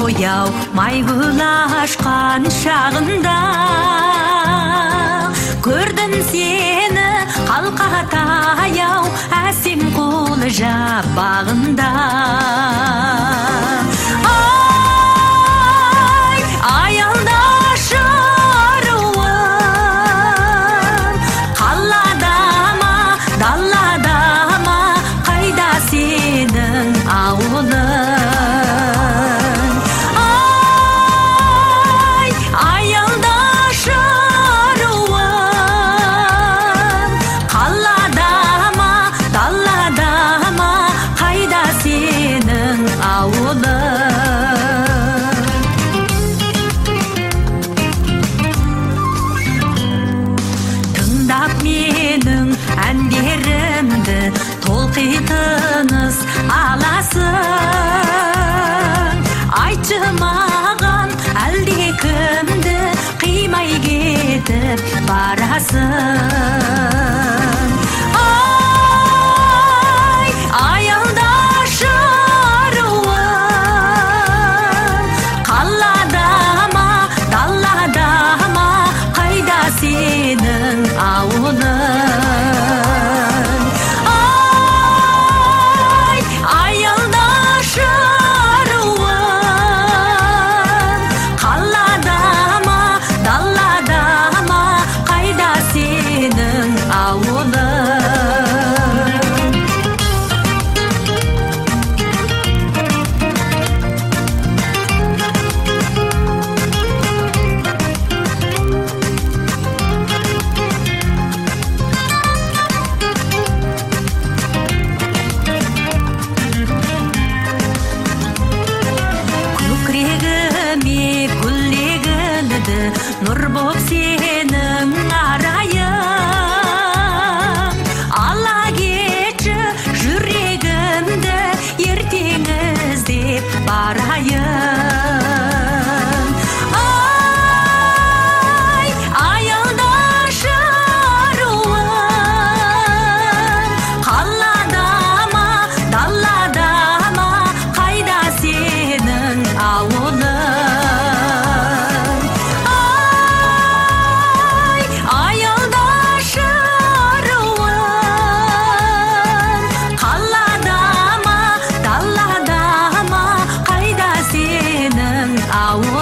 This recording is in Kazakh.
Ояу майгүл ашқан шағында көрдім сені қалқа таяу әсем құлжа бағында. Ай, аялдашы аруым, қалада ма, далада ма, қайда сенің ауылың? Ай, аялдашы аруым, қалада ма, далада ма, қайда сенің ауылың? Тыңдап менің әндерімді толқи тыныс аласың. Айтшы маған, әлде кімді қимай кетіп барасың? Ай, аялдашы аруым, қалада ма, далада ма, қайда сенің ауылың? Ай, аялдашы аруым, қалада ма, далада ма, қайда сенің ауылың? Көкірегіме гүл егілді, нұр боп сенің арайың. Ала кетші жүрегімді, ертең іздеп барайын. Ай, аялдашы аруым, қалада ма, далада ма, қайда сенің ауылың? Ай, аялдашы аруым, қалада ма, далада ма, қайда сенің ауылың?